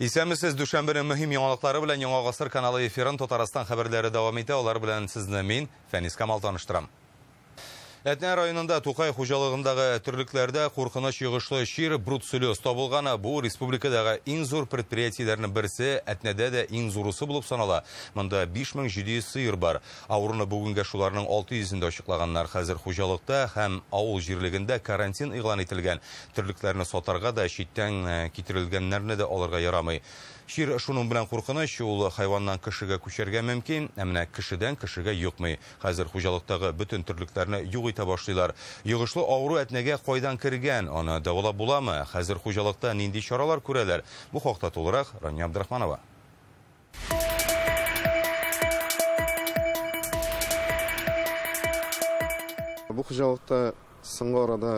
Исәнмесез, дүшәмбенең мөһим яңалыклары белән Яңа Гасыр каналы эфирын Татарстан хәбәрләре дәвам итә. Алар белән сезне мин, Фәнис Камал, таныштырам. Әтнә районында Тукай хуҗалыгындагы терлекләрдә куркыныч йогышлы чир бруцеллез табылган. Бу республикадагы иң зур предприятиеләрнең берсе, Әтнәдә дә иң зурысы булып санала. Монда 5700 сыер бар. Авыруны бүгенгә шуларның 600-ендә ачыклаганнар. Хәзер хуҗалыкта һәм авыл җирлегендә карантин игълан ителгән. Терлекләрне сатарга да, читтән китерелгәннәрне дә алырга ярамый. Чир шуның белән куркыныч, ул хайваннан кешегә күчәргә мөмкин, ә менә кешедән кешегә йокмый. Хәзер хуҗалыктагы бөтен терлекләрне юк итә башлыйлар. Йогышлы авыру Әтнәгә кайдан кергән, аны дәвалап буламы? Хәзер хуҗалыкта нинди чаралар күрәләр? Бу хакта тулырак Рания Абдрахманова. Бу хуҗалыкта соңгы арада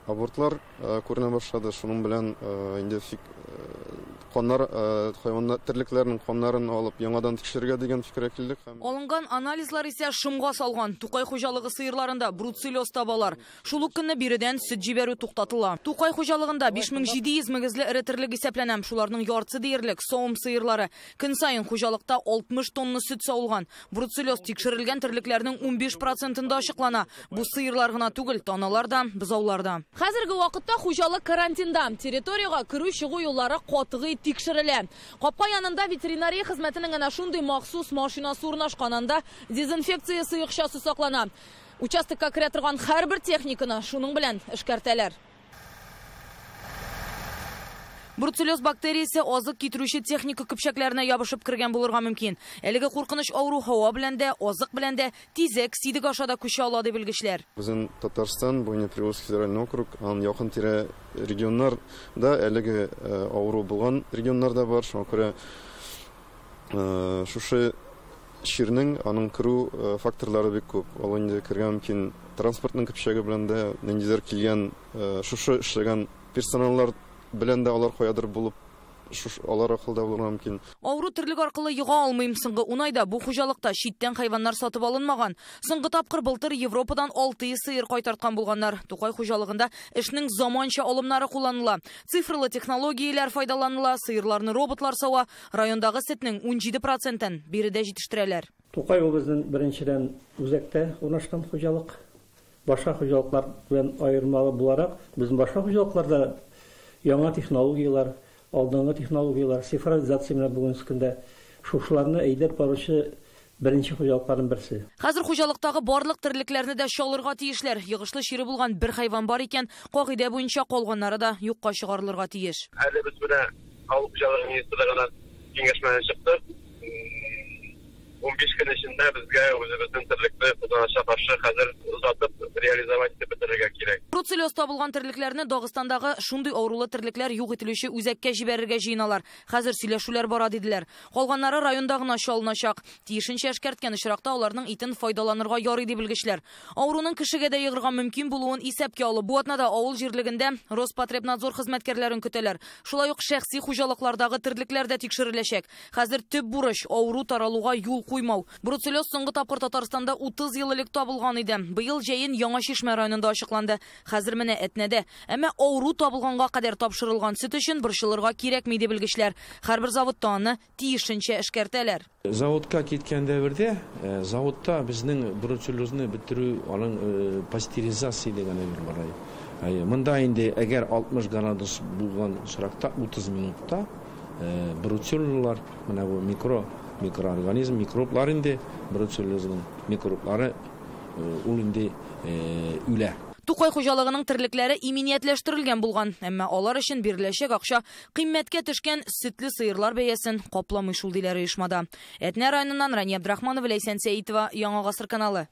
абортлар күренә башлады. Шуның белән инде каннар, хайваннар, терлекләрнең каннарын алып яңадан тикшерергә дигән фикергә килдек. Алынган анализлар исә шомга салган. Тукай хуҗалыгы сыерларында бруцеллез табалар. Шул ук көнне биредән сөт җибәрү туктатыла. Тукай хуҗалыгында 5700 мөгезле эре терлек исәпләнә. Шуларның яртысы диярлек савым сыерлары. Көн саен хуҗалыкта 60 тонна сөт савылган. Бруцеллез тикшерелгән терлекләрнең 15%-ында ачыклана. Бу сыерлар гына түгел, таналар да, бозаулар да. Хәзерге вакытта хуҗалык карантинда. Территориягә керү-чыгу юллары катгый тикшерелә. Капка янында ветеринария хезмәтенең әнә шундый махсус машинасы урнашкан, анда дезинфекция сыекчасы саклана. Участокка керә торган һәрбер техниканы шуның белән эшкәртәләр. Бруцеллез бактериясе азык китерүче техника көпчәкләренә ябышып кергән булырга мөмкин. Әлеге куркыныч авыру һава белән дә, азык белән дә, тизәк, сидек аша да күчә ала, ди белгечләр. Безнең Татарстан, Буйный Приволжский федеральный округ, аның якын тирә регионнарда әлеге авыру булган регионнар да бар. Шуңа күрә шушы чирнең аның керү факторлары бик күп. Ул инде кергән мөмкин транспортның көпчәге белән дә, ниндидер килгән шушы эшләгән персоналлар белән дә алар каядыр булып, алар акылда булырга мөмкин. Авыру терлек аркылы йога алмыйм. Соңгы 10 айда бу хуҗалыкта читтән хайваннар сатып алынмаган. Соңгы тапкыр былтыр Европадан 600 сыер кайтарткан булганнар. Тукай хуҗалыгында эшнең заманча алымнары кулланыла. Цифрлы технологияләр файдаланыла, сыерларны роботлар сава. Райондагы сөтнең 17%-ын биредә җитештерәләр. Тукай ул безнең беренчедән үзәктә урнашкан хуҗалык. Башка хуҗалыклар белән аермалы буларак, безнең башка хуҗалыкларда яңа технологияләр, алдынгы технологияләр, цифровизация белән бүгенге көндә шушыларны әйдәп баручы беренче хуҗалыкларның берсе. Хәзер хуҗалыктагы барлык терлекләрне дә чалырга тиешләр. Йогышлы чире булган бер хайван бар икән, кагыйдә буенча калганнары да юкка чыгарылырга тиеш. Әле без менә авыл хуҗалыгы министрлыгына киңәшмәдән чыктык. 15 көн эчендә безгә үзебезнең терлекне кызганычка каршы хәзер озатып реализовать итеп бетерергә кирәк. Бруцеллез табылган терлекләрне Дагыстандагы шундый авырулы терлекләр юк ителүче үзәккә җибәрергә җыеналар. Хәзер сөйләшүләр бара диделәр. Калганнары районда гына чалыначак. Тиешенчә эшкәрткән очракта аларның итен файдаланырга ярый ди белгечләр. Авыруның кешегә дә йогырга мөмкин булуын исәпкә алып, бу атнада авыл җирлегендә Роспотребнадзор хезмәткәрләрен көтәләр. Шулай ук шәхси хуҗалыклардагы терлекләр дә тикшереләчәк. Хәзер төп бурыч авыру таралуга юл куймау. Бруцеллез соңгы тапкыр Татарстанда 30 ел элек табылган иде. Быел җәен Яңа Чишмә районында ачыкланды. Хәзер менә Әтнәдә. Әмма авыру табылганга кадәр тапшырылган сөт өчен борчылырга кирәкми ди белгечләр. Һәрбер заводта аны тиешенчә эшкәртәләр. Заводка киткән дәвердә, заводта безнең бруцеллезны бетерү, аның пастеризация дигән әйбер бар. Әйе, монда инде әгәр 60 градус булган очракта 30 минутта бруцеллар, менә бу микроорганизм, микроблар инде, бруцеллезның микроблары, ул инде үлә. Тукай хуҗалыгының терлекләре иминиятләштерелгән булган, әмма алар өчен биреләчәк акча кыйммәткә төшкән сөтле сыерлар бәясен капламый шул диләр оешмада. Әтнә районыннан Рания Абдрахманова, Ләйсән Сәитова, Яңа Гасыр каналы.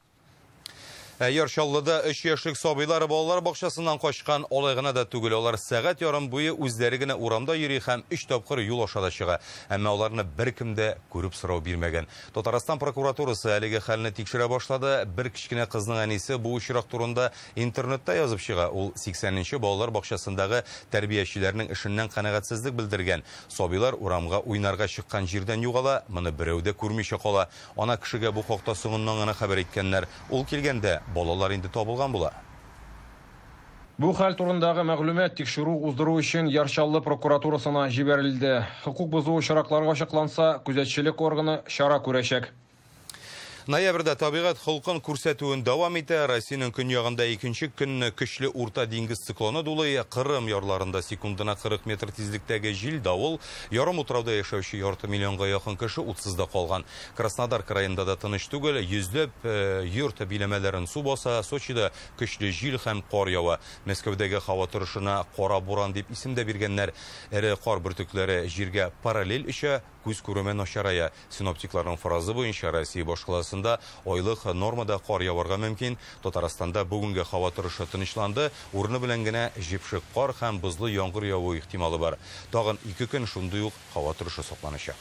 Яр Чаллыда 3 яшьлек сабыйлары балалар бакчасыннан качкан, алай гына да түгел, алар сәгать ярым буе үзләре генә урамда йөри һәм 3 тапкыр юл аша да чыга. Әмма аларны беркем дә күреп сорау бирмәгән. Татарстан прокуратурасы әлеге хәлне тикшерә башлады. Бер кечкенә кызның әнисе бу очрак турында интернетта язып чыга. Ул 80-нче балалар бакчасындагы тәрбиячеләрнең эшеннән канәгатьсезлек белдергән. Сабыйлар урамга уйнарга чыккан җирдән югала, моны берәү дә күрмичә кала. Ана кешегә бу хакта соңыннан гына хәбәр иткәннәр. Ул килгәндә балалар инде табылган була. Бу хәл турындагы мәгълүмат тикшерү уздыру өчен Яр Чаллы прокуратурасына җибәрелде. Хокук бозу очраклары ачыкланса, күзәтчелек органы чара күрәчәк. Ноябрьдә табигать холкын күрсәтүен дәвам итә. Россиянең көньягында икенче көнне көчле урта диңгез циклоны дулый. Кырым ярларында секундына 40 метр тизлектәге җил, давыл. Ярым утрауда яшәүче ярты миллионга якын кеше утсыз да калган. Краснодар краенда да тыныч түгел, йөзләп йорт биләмәләрен су баса. Сочида көчле җил һәм кар ява. Мәскәүдәге һава торышына кара буран дип исем дә биргәннәр. Эре кар бөртекләре җиргә параллель оча, күз күреме начарая. Синоптикларның фаразы буенча Россия башкаласында айлык нормада кар яварга мөмкин. Татарстанда бүгенге һава торышы тынычланды. Урыны белән генә җепшек кар һәм бозлы яңгыр яву ихтималы бар. Тагын 2 көн шундый ук һава торышы сакланачак.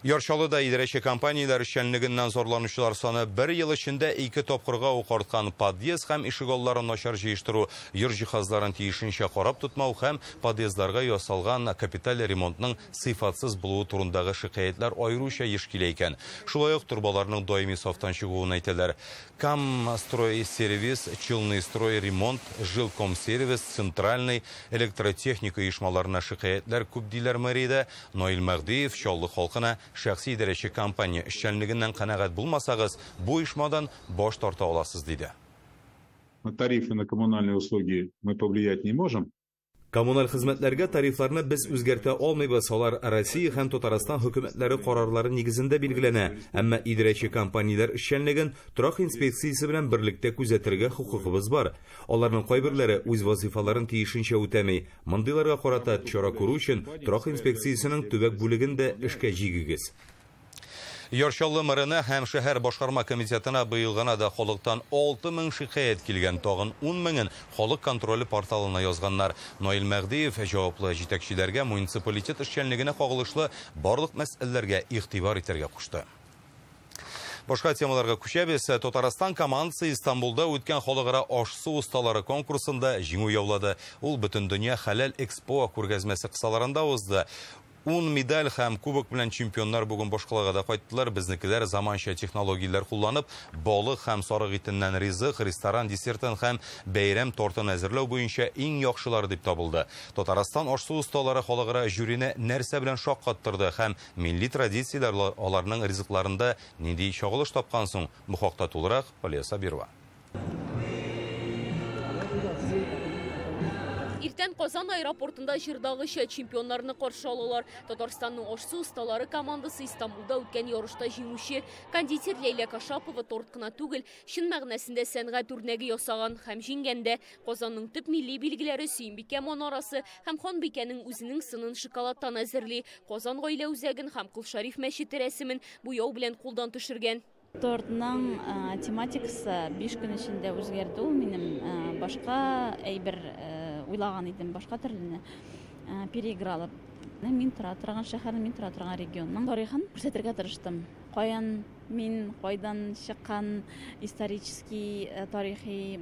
Яр Чаллыда идарәче компанияләр эшчәнлегеннән зарланучылар саны бер ел эчендә 2 тапкырга ук арткан. Подъезд һәм ишегалларын начар җыештыру, йорт җиһазларын тиешенчә карап тотмау һәм подъездларга ясалган капиталь ремонтның сыйфатсыз булуы турындагы шикаятьләр аеруча еш килә икән. Шулай ук торбаларның даими сафтан чыгуын әйтәләр. Камстройсервис, Челныстрой ремонт, Жилкомсервис, Центральный электротехника оешмаларына шикаятьләр күп диләр мэриядә. Наил Мәһдиев Чаллы халкына шәхси идарәче компания эшчәнлегеннән канәгать булмасагыз, бу оешмадан баш тарта аласыз, диде. На тарифы на коммунальные услуги мы повлиять не можем. Коммуналь хезмәтләргә тарифларны без үзгәртә алмыйбыз. Алар Россия һәм Татарстан хөкүмәтләре карарлары нигезендә билгеләнә. Әмма идарәче компанияләр эшчәнлеген торак инспекциясе белән берлектә күзәтергә хокукыбыз бар. Аларның кайберләре үз вазифаларын тиешенчә үтәми. Мондыйларга карата чара күрү өчен торак инспекциясенең төбәк бүлеген дә эшкә җигегез. Яр Чаллы мэрына һәм шәһәр башкарма комитетына быел гына да халыктан 6000 шикаять килгән, тагын 10 меңен халык контроле порталына язганнар. Наил Мәһдиев җаваплы җитәкчеләргә муниципалитет эшчәнлегенә кагылышлы барлык мәсьәләләргә игътибар итәргә кушты. Башка темаларга күчәбез. Татарстан командасы Истанбулда үткән халыкара аш-су осталары конкурсында җиңү яулады. Ул Бөтендөнья хәләл экспо күргәзмәсе кысаларында узды. 10 медаль һәм кубок белән чемпионнар бүген башкалага да кайттылар. Безнекеләр заманча технологияләр кулланып, балык һәм сарык итеннән ризык, ресторан десертын һәм бәйрәм тортын әзерләү буенча иң яхшылары дип табылды. Татарстан аш-су осталары халыкара жюрины нәрсә белән шаккаттырды һәм милли традицияләр аларның ризыкларында нинди чагылыш тапкан соң? Бу хакта тулырак Алия Сабирова. Иртән Казан аэропортында җырдагыча чемпионнарны каршы алалар. Татарстанның аш-су осталары командасы Истанбулда үткән ярышта җиңүче. Кондитер Ләйлә Кашапова торт кына түгел, чын мәгънәсендә сәнгать үрнәге ясаган һәм җиңгән дә. Казанның төп милли билгеләре Сөембикә манарасы һәм ханбикәнең үзенең сынын шоколадтан әзерли. Казан гаилә үзәген һәм Кол Шәриф мәчете рәсемен буяу белән кулдан төшергән. Тортның тематикасы 5 көн эчендә үзгәрде. Ул минем башка әйбер уйлаган идем, башка төрле переигралып. Мин тора торган шәһәрнең, мин тора торган регионның тарихын күрсәтергә тырыштым. Каян мин, кайдан чыккан исторический, тарихи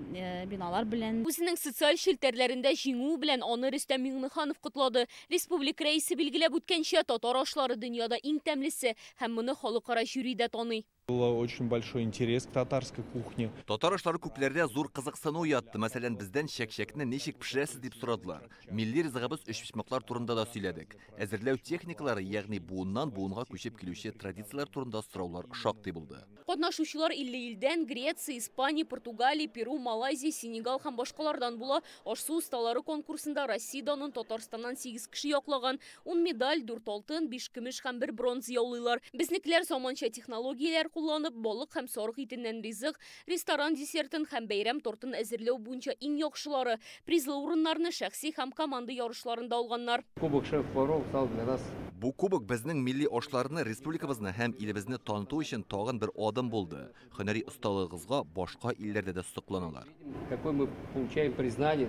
биналар белән. Үзенең социаль челтәрләрендә җиңү белән аны Рөстәм Миңнеханов котлады. Республика рәисе билгеләп үткәнчә, татар ашлары дөньяда иң тәмлесе һәм моны халыкара жюри дә таный. Было очень большой интерес к татарской кухне. Татар ашлары күпләрдә зур кызыксыну уятты. Мәсәлән, бездән чәк-чәкне ничек пешерәсез дип сорадылар. Милли ризыгыбыз өчпочмаклар турында да сөйләдек. Әзерләү техникалары, ягъни буыннан буынга күчеп килүче традицияләр турында сораулар шактый булды. Катнашучылар 50 илдән Греция, Испания, Португалия, Перу, Малайзия, Сенегал һәм башкалардан була. Аш-су осталары конкурсында Россия данын Татарстаннан 8 кеше яклаган. 10 медаль, 4 алтын, 5 көмеш һәм 1 бронза яулыйлар. Безнекеләр заманча технологияләр кулланып, балык һәм сарык итеннән ризык, ресторан десертын һәм бәйрәм тортын әзерләү буенча иң яхшылары. Призлы урыннарны шәхси һәм команда ярышларында алганнар. Кубок шеф-поваров стал для нас. Бу кубок безнең милли ашларны, республикабызны һәм илебезне таныту өчен тагын бер адым булды. Һөнәри осталыгыбызга башка илләрдә дә сокланалар. Какой мы получаем признание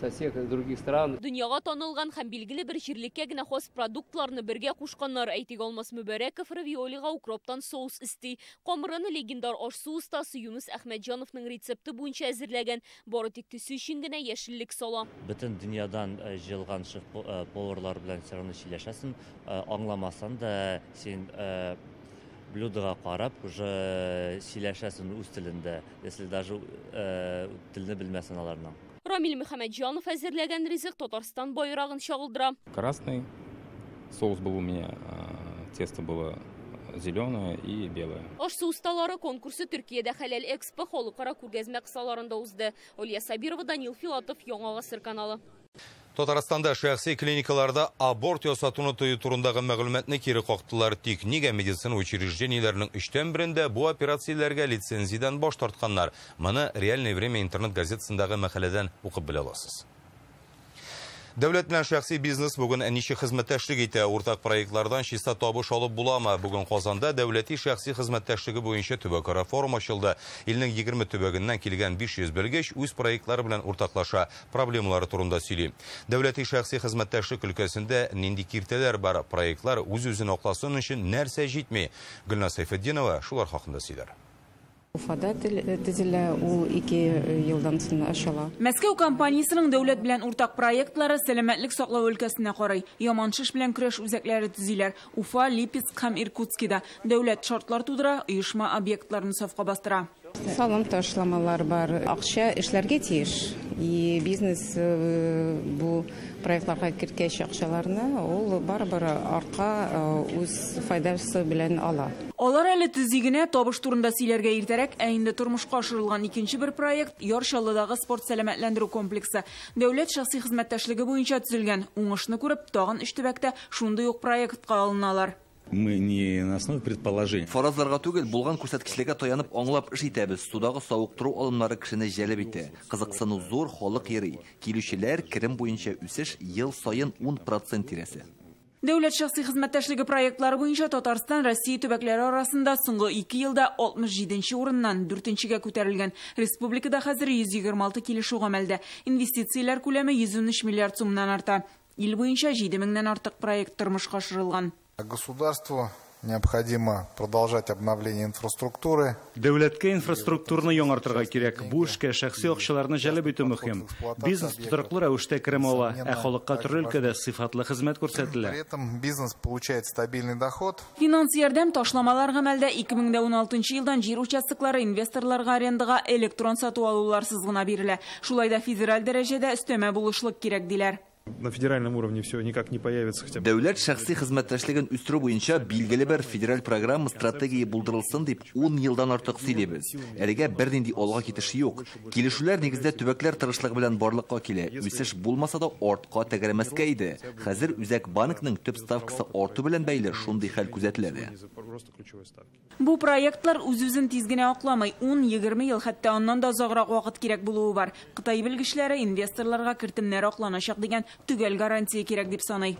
со всех других стран. Дөньяга танылган һәм билгеле бер җирлеккә генә хас продуктларны бергә кушканнар. Әйтик, Алмаз Мөбәрәков равиолига укроптан соус өсти. Камырын легендар аш-су остасы Юнус Әхмәтҗановның рецепты буенча әзерләгән. Бары тик төсе өчен генә яшеллек сала. Бөтен дөньядан җыелган шеф-поварлар белән все равно сөйләшәсең. Аңламасаң да син Блюдога карап уже сөйләшәсең үз телендә, если даже телне белмәсәң аларның. Рамил Мөхәммәтҗанов әзерләгән ризык Татарстан байрагын чагылдыра. Красный соус был у меня, тесто было зеленое и белое. Аш-су осталары конкурсы Төркиядә Хәләл Экспо халыкара күргәзмә кысаларында узды. Олья Сабирова, Данил Филатов, Яңа Гасыр каналы. Татарстанда шәхси клиникаларда аборт ясатуны тыю турындагы мәгълүматны кире кактылар. Тик нигә медицина учреждениеләренең өчтән берендә бу операцияләргә лицензиядән баш тартканнар? Моны «Реальное время» интернет газетасындагы мәкаләдән укып белә аласыз. Дәүләт белән шәхси бизнес бүген ничек хезмәттәшлек итә? Уртак проектлардан чиста табыш алып буламы? Бүген Казанда дәүләти шәхси хезмәттәшлеге буенча төбәкара форум ачылды. Илнең 20 төбәгеннән килгән 500 белгеч үз проектлары белән уртаклаша, проблемалары турында сөйли. Дәүләти шәхси хезмәттәшлек өлкәсендә нинди киртәләр бар? Проектлар үз-үзен акласын өчен нәрсә җитми? Гөлназ Сәйфетдинова шулар хакында сөйләр. Уфада төзелә, ул 2 елдан соң ачыла. Мәскәү компаниясенең дәүләт белән уртак проектлары сәламәтлек саклау өлкәсенә карый. Яман шеш белән көрәш үзәкләре төзиләр. Уфа, Липецк һәм Иркутскида дәүләт шартлар тудыра, оешма объектларын сафка бастыра. Салым ташламалар бар. Акча эшләргә тиеш. И бизнес бу проектларга керткәч акчаларны, ул барыбер артка үз файдасы белән ала. Алар әле төзи генә, табыш турында сөйләргә иртәрәк, ә инде тормышка ашырылган икенче бер проект Яр Чаллыдагы спорт сәламәтләндерү комплексы. Дәүләт шәхси хезмәттәшлеге буенча төзелгән. Уңышны күреп, тагын 3 төбәктә шундый ук проектка алыналар. Мы не на основе предположений. Фаразларга түгел, булган күрсәткечләргә таянып аңлап эш итәбез. Судагы савыктыру алымнары кешене җәлеп итә. Кызыксыну зур, халык йөри. Килүчеләр керем буенча үсеш ел саен 10% тирәсе. Дәүләт шәхси хезмәттәшлеге проектлары буенча Татарстан Россия төбәкләре арасында соңгы 2 елда 67-нче урыннан 4-нчегә күтәрелгән. Республикада хәзер 126 килешү гамәлдә. Инвестицияләр күләме 113 миллиард сумнан арта. Ил буенча 7 меңнән артык проект тормышка ашырылган. Государству необходимо продолжать обновление инфраструктуры. Дәүләткә инфраструктураны яңартырга кирәк. Бу эшкә шәхси акчаларны җәлеп итү мөһим. Бизнес тотрыклы рәвештә керем ала, ә халыкка төрле өлкәдә сыйфатлы хезмәт күрсәтелә. При этом бизнес получает стабильный доход. Финанс ярдәм ташламалар гамәлдә. 2016 елдан җир участоклары инвесторларга арендага электрон сату алуларсыз гына бирелә. Шулай да федераль дәрәҗәдә өстәмә булышлык кирәк диләр. На федеральном уровне все никак не появится хотя бы. Дәүләт шәхси хезмәттәшлеген үстерү буенча билгеле бер федераль программа стратегия булдырылсын дип 10 елдан артык сөйлибез. Әлегә бернинди алга китеш юк. Килешүләр нигездә төбәкләр тырышлыгы белән барлыкка килә. Үсеш булмаса да артка тәгәрәмәскә иде. Хәзер Үзәк банкның төп ставкасы арту белән бәйле шундый хәл күзәтелә. Бу проектлар үз-үзен тиз генә акламый. 10-20 ел, хәтта аннан да озаграк вакыт кирәк булуы бар. Кытай белгечләре инвесторларга кертемнәр акланачак дигән төгәл гарантия кирәк дип саный.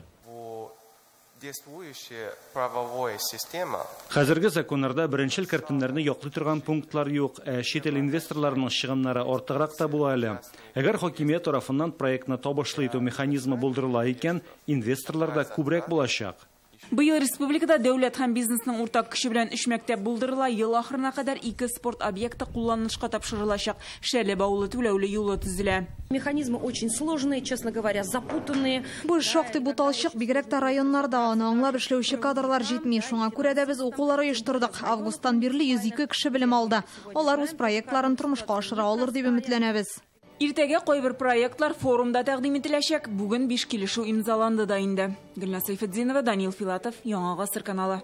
Хәзерге законнарда беренчел кертемнәрне яклый торган пунктлар юк, ә чит ил инвесторларының чыгымнары артыграк та була әле. Әгәр хакимият тарафыннан проектны табышлы итү механизмы булдырыла икән, инвесторлар да күбрәк булачак. Быел республикада дәүләт һәм бизнесның уртак көче белән 3 мәктәп булдырыла. Ел ахырына кадәр 2 спорт объекты кулланылышка тапшырылачак. Шәле баулы түләүле юлы төзелә. Механизмы очень сложные, честно говоря, запутанные. Бу шактый буталчык, бигрәк тә районнарда аны аңлап эшләүче кадрлар җитми. Шуңа күрә дә без укулар оештырдык. Августтан бирле 102 кеше белем алды. Алар үз проектларын тормышка ашыра алыр дип өметләнәбез. Иртәгә кайбер проектлар форумда тәкъдим ителәчәк. Бүген 5 килешү имзаланды да инде. Гөлназ Сәйфетдинова, Данил Филатов, Яңа Гасыр каналы.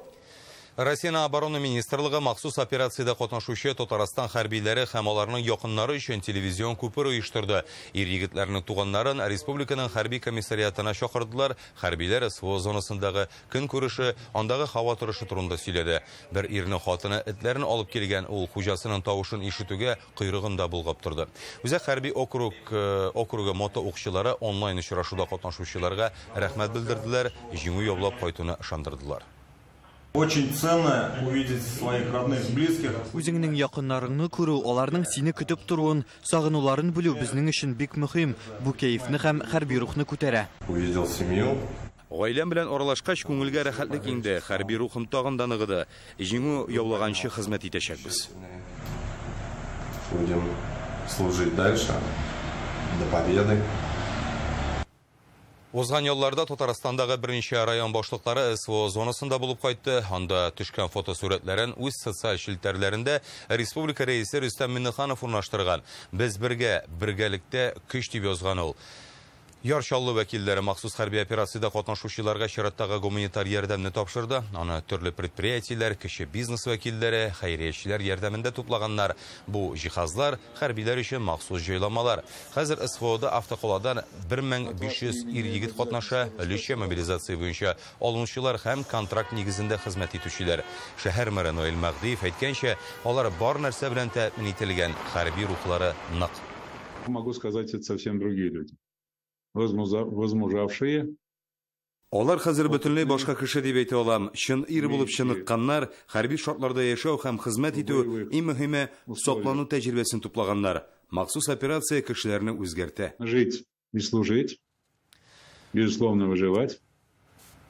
Россиянең оборона министрлыгы махсус операциядә катнашучы Татарстан хәрбиләре һәм аларның якыннары өчен телевизион күпер оештырды. Ир-егетләрнең туганнарын республиканың хәрби комиссариатына чакырдылар. Хәрбиләр СВО зонасындагы көнкүреше, андагы һава торышы турында сөйләде. Бер ирнең хатыны этләрен алып килгән, ул хуҗасының тавышын ишетүгә койрыгын да болгап торды. Үзәк хәрби округы мотоукчылары онлайн очрашуда катнашучыларга рәхмәт белдерделәр, җиңү яулап кайтуны ышандырдылар. Очень ценно увидеть своих родных, близких. Үзеңнең якыннарыңны күрү, аларның сине көтеп торуын, сагынуларын белү безнең өчен бик мөһим. Бу кәефне һәм хәрби рухны күтәрә. Увидел семью. Гаиләм белән аралашкач күңелгә рәхәтлек инде. Хәрби рухым тагын да ныгыды. Җиңү яулаганчы хезмәт итәчәкбез. Будем служить дальше до победы. Узган елларда Татарстандагы берничә район башлыклары СВО зонасында булып кайтты. Анда төшкән фотосурәтләрен үз социаль челтәрләрендә республика рәисе Рөстәм Миңнеханов урнаштырган. Без бергә, бергәлектә көч дип язган ул. Яр Чаллы вәкилләре махсус хәрби операциядә катнашучыларга чираттагы гуманитар ярдәмне тапшырды. Аны төрле предприятиеләр, кече бизнес вәкилләре, хәйриячеләр ярдәмендә туплаганнар. Бу җиһазлар хәрбиләр өчен махсус җайламалар. Хәзер СВОда автоколадан 1500 ир-егет катнаша, өлешчә мобилизация буенча алынучылар һәм контракт нигезендә хезмәт итүчеләр. Шәһәр мэры Наил Мәһдиев әйткәнчә, алар бар нәрсә белән тәэмин ителгән, хәрби рухлары нык. Могу сказать, это совсем другие люди. Возмужавшие. Алар хәзер бөтенләй башка кеше дип әйтә алам. Чын ир булып чыныкканнар, хәрби шартларда яшәү һәм хезмәт итү, иң мөһиме, саклану тәҗрибәсен туплаганнар. Махсус операция кешеләрне үзгәртә. Жить и служить, безусловно, выживать.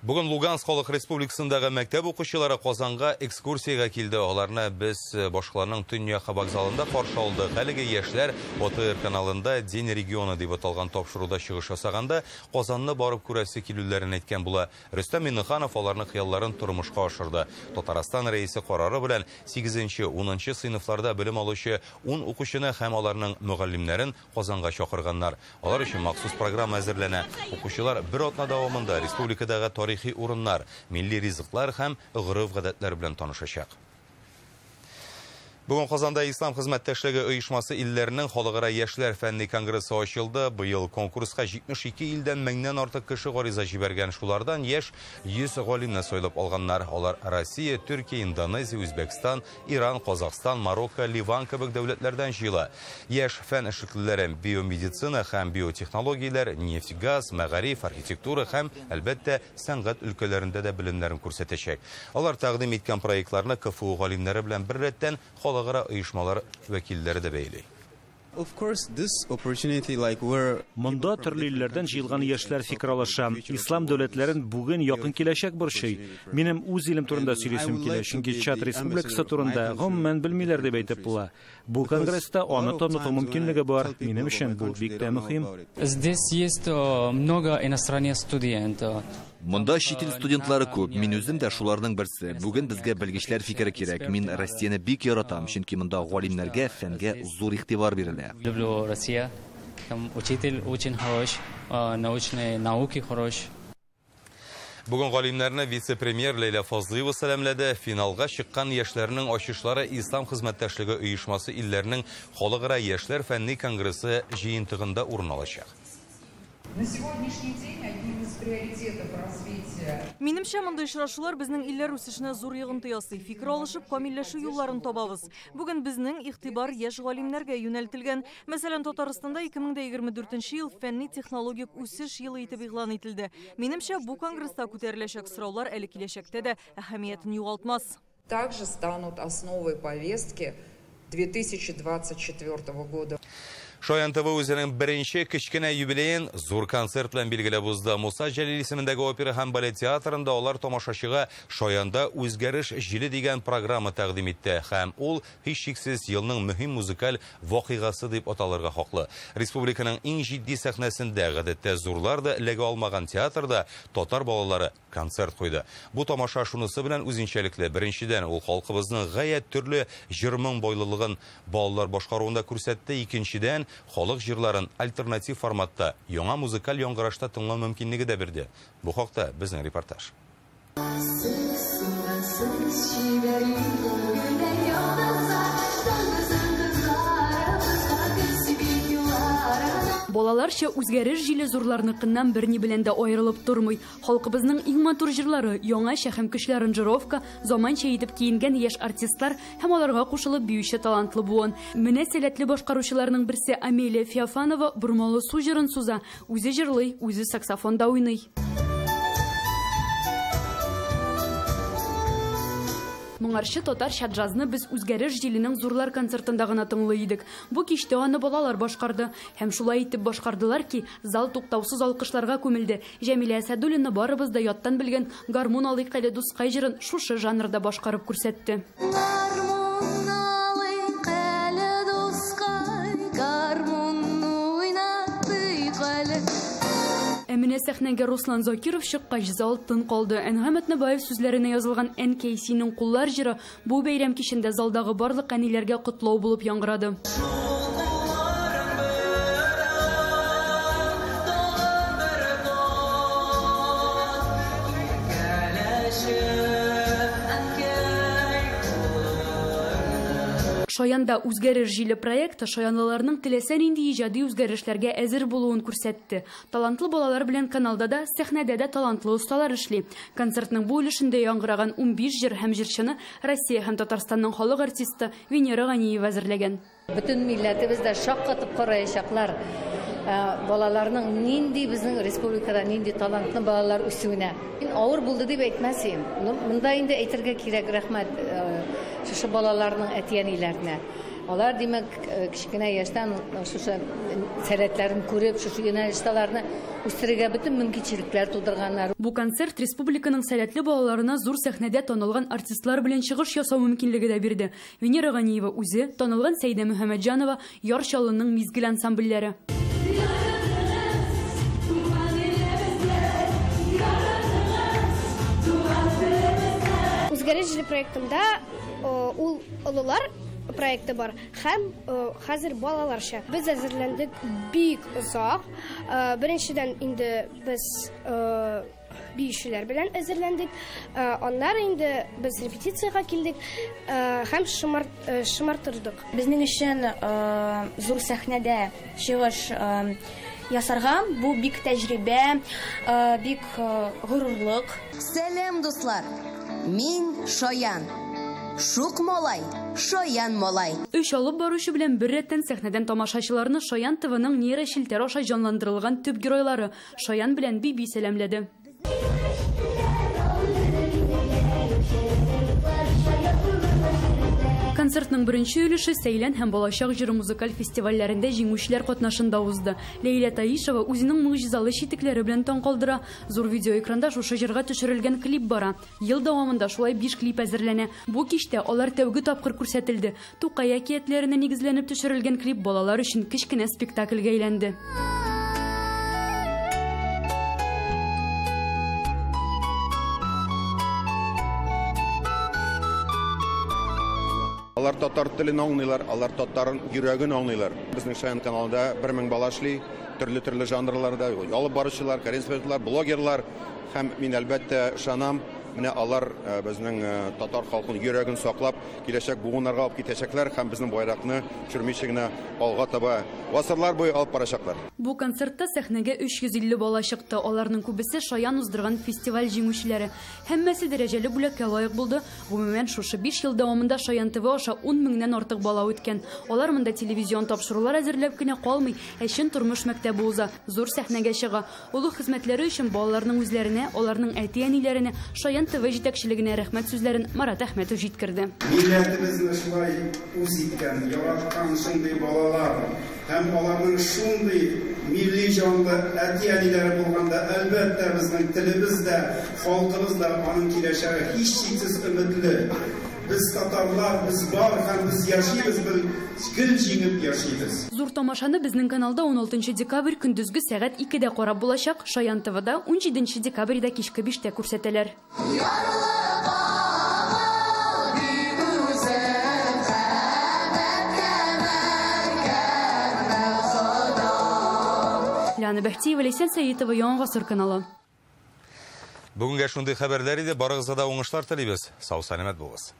Бүген Луганск халык республикасындагы мәктәп укучылары Казанга экскурсиягә килде. Аларны без башкаланың Төньяк вокзалында каршы алдык. Әлеге яшьләр ОТР каналында День региона дип аталган тапшыруда чыгыш ясаганда Казанны барып күрәсе килүләрен әйткән була. Рөстәм Миңнеханов аларның хыялларын тормышка ашырды. Татарстан рәисе карары белән 8-10 сыйныфларда белем алучы 10 укучыны һәм аларның мөгаллимнәрен Казанга чакырганнар. Алар өчен махсус программа әзерләнә. Укучылар бер атна дәвамында республикадагы тарихи урыннар, милли ризыклар һәм гореф-гадәтләр белән танышачак. Бүген Казанда Ислам хезмәттәшлеге оешмасы илләренең халыкара яшьләр фәнни конгрессы ачылды. Быел конкурска 72 илдән 1000-нән артык кеше гариза җибәргән. Шулардан яшь 100 галимне сайлап алганнар. Алар Россия, Төркия, Индонезия, Үзбәкстан, Иран, Казахстан, Марокко, Ливан кебек дәүләтләрдән җыела. Яшь фән эшлеклеләре биомедицина һәм биотехнологияләр, нефть-газ, мәгариф, архитектура һәм, әлбәттә, сәнгать өлкәләрендә дә белемнәрен күрсәтәчәк. Алар тәкъдим иткән проектларны КФУ галимнәре белән беррәттән халыкара оешмалар вәкилләре дә бәйли. Монда төрле илләрдән җыелган яшьләр фикер алыша. Ислам дәүләтләрен бүген якын киләчәк борчый. Минем үз илем турында сөйлисем килә, чөнки Чад республикасы турында гомумән белмиләр дип әйтеп була. Бу конгресста аны таныту мөмкинлеге бар. Минем өчен бу бик тә мөһим. Здесь есть много иностранных студентов. Монда чит ил студентлары күп. Мин үзем дә шуларның берсе. Бүген безгә белгечләр фикере кирәк. Мин Россияне бик яратам, чөнки монда галимнәргә, фәнгә зур игътибар бирелә. Люблю Россию. Там учитель очень хорош, научные науки хорош. Бүген галимнәрне вице-премьер Ләйлә Фазлыева сәламләде. Финалга чыккан яшьләрнең ачышлары Ислам хезмәттәшлеге оешмасы илләренең халыкара яшьләр фәнни конгрессы җыентыгында урын алачак. На сегодняшний день одним из приоритетов развития. Минемчә, мондый очрашулар безнең илләр үсешенә зур йогынты ясый. Фикер алышып, камилләшү юлларын табабыз. Бүген безнең игътибар яшь галимнәргә юнәлтелгән. Мәсәлән, Татарстанда 2024 ел фәнни технологик үсеш елы итеп игълан ителде. Минемчә, бу конгресста күтәреләчәк сораулар әле киләчәктә дә әһәмиятен югалтмас. Также станут основой повестки 2024 года. Шаян ТВ үзенең беренче кечкенә юбилеен зур концерт белән билгеләп узды. Муса Җәлил исемендәге опера һәм балет театрында алар тамашачыга Шаянда үзгәреш җиле дигән программа тәкъдим итте. Һәм ул һичшиксез елның мөһим музыкаль вакыйгасы дип аталырга хаклы. Республиканың иң җитди сәхнәсендә гадәттә зурлар да эләгә алмаган театрда татар балалары концерт куйды. Бу тамаша шунысы белән үзенчәлекле. Беренчедән, ул халкыбызның гаять төрле җыр-моң байлыгын балалар башкаруында күрсәтте. Икенчедән, халык җырларын альтернатив форматта, яңа музыкаль яңгырашта тыңлау мөмкинлеге дә бирде. Бу хакта безнең репортаж. Балаларча үзгәреш җиле зурларныкыннан берни белән дә аерылып тормый. Халкыбызның иң матур җырлары, яңача һәм көчле аранжировка, заманча итеп киенгән яшь артистлар һәм аларга кушылып биюче талантлы буын. Менә сәләтле башкаручыларның берсе Амелия Феофанова бормалы су җырын суза, үзе җырлый, үзе саксофонда уйный. Моңарчы татарча джазны без үзгәреш җиленең зурлар концертында гына тыңлый идек. Бу кичтә аны балалар башкарды. Һәм шулай итеп башкардылар ки, зал туктаусыз алкышларга күмелде. Җәмилә Әсәдуллина барыбыз да яттан белгән гармун алыйк әле дускай җырын шушы жанрда башкарып күрсәтте. Гармун алыйк әле дускай, гармун уйнатыйк әле. Ә менә менә сәхнәгә Руслан Закиров чыккач, зал тын калды. Әнғам Атнабаев сүзләренә язылган «Әнкәй, синең куллар» җыры бу бәйрәм кичендә залдагы барлык әниләргә котлау булып яңгырады. Шаянда үзгәреш җиле проекты шаянлыларның теләсә нинди иҗади үзгәрешләргә әзер булуын күрсәтте. Талантлы балалар белән каналда да, сәхнәдә дә талантлы осталар эшли. Концертның бу өлешендә яңгыраган 15 җыр һәм җырчыны Россия һәм Татарстанның халык артисты Венера Ганиева әзерләгән. Бөтен милләтебез дә шаккатып караячаклар. Балаларның нинди безнең республикада нинди талантлы балалар үсүенә. Авыр булды дип әйтмәс идем. Монда инде әйтергә кирәк, рәхмәт шушы балаларның әти-әниләренә. Алар, димәк, кечкенә яшьтән шушы сәләтләрен күреп, шушы юнәлештәләрне үстерергә бөтен мөмкинчелекләр тудырганнар. Бу концерт республиканың сәләтле балаларына зур сәхнәдә танылган артистлар белән чыгыш ясау мөмкинлеге дә бирде. Венера Ганиева үзе, танылган Сәйдә Мөхәммәтҗанова, Яр Чаллының мизгел ансамбльләре. Үзгәреш җиле проектында ул олылар проекты бар һәм хәзер балаларча. Без әзерләндек бик озак. Беренчедән инде без биючеләр белән әзерләндек. Аннары инде без репетициягә килдек һәм шымартырдык. Безнең өчен зур сәхнәдә чыгыш ясарга бу бик тәҗрибә, бик горурлык. Сәлам, дуслар. Мин Шаян. Шук малай, шаян малай. Өч алып баручы белән бер рәттән сәхнәдән тамашачыларны Шаян ТВның нейрочелтәр аша җанландырылган төп геройлары Шаян белән Биби сәламләде. Концертның беренче өлеше Сәйлән һәм Балачак җыры музыкаль фестивальләрендә җиңүчеләр катнашында узды. Ләйлә Таишева үзенең могҗизалы читекләре белән таң калдыра. Зур видеоэкранда шушы җырга төшерелгән клип бара. Ел дәвамында шулай 5 клип әзерләнә. Бу кичтә алар тәүге тапкыр күрсәтелде. Тукай әкиятләренә нигезләнеп төшерелгән клип балалар өчен кечкенә спектакльгә әйләнде. Алар татар телен аңлыйлар, алар татар йөрәген аңлыйлар. Безнең Шаян каналында 1000 бала эшли, төрле-төрле жанрларда, алып баручылар, корреспондентлар, блогерлар һәм мин әлбәттә ышанам, менә алар безнең татар халкының йөрәген саклап, киләчәк буыннарга алып китәчәкләр һәм безнең байракны төшермичә генә алга таба гасырлар буе алып барачаклар. Бу концертта сәхнәгә 350 бала чыкты. Аларның күбесе Шаян уздырган фестиваль җиңүчеләре. Һәммәсе дәрәҗәле бүләккә лаек булды. Гомумән, шушы 5 ел дәвамында Шаян ТВ аша 10 меңнән артык бала үткән. Алар монда телевизион тапшырулар әзерләп кенә калмый, ә чын тормыш мәктәбе уза, зур сәхнәгә чыга. Олы хезмәтләре өчен балаларның үзләренә, аларның әти-әниләренә, Шаян ТВ җитәкчелегенә рәхмәт сүзләрен Марат Әхмәтов җиткерде. Милләтебезне шулай үз иткән, яраткан шундый балалар һәм аларның шундый милли җанлы әти-әниләре булганда, әлбәттә, безнең телебез дә, халкыбыз да аның киләчәге һичшиксез өметле. Без татарлар, без бар һәм без яшибез, без гел җиңеп яшибез. Зур тамашаны безнең каналда 16 декабрь көндезге сәгать 2-дә карап булачак. Шаян ТВда 17 декабрьдә кичке 5-тә күрсәтәләр. Лиана Бәхтиева, Ләйсән Сәетова, Яңа Гасыр каналы. Бүгенгә шундый хәбәрләр иде. Барыгызга да уңышлар телибез. Сау-сәламәт булыгыз.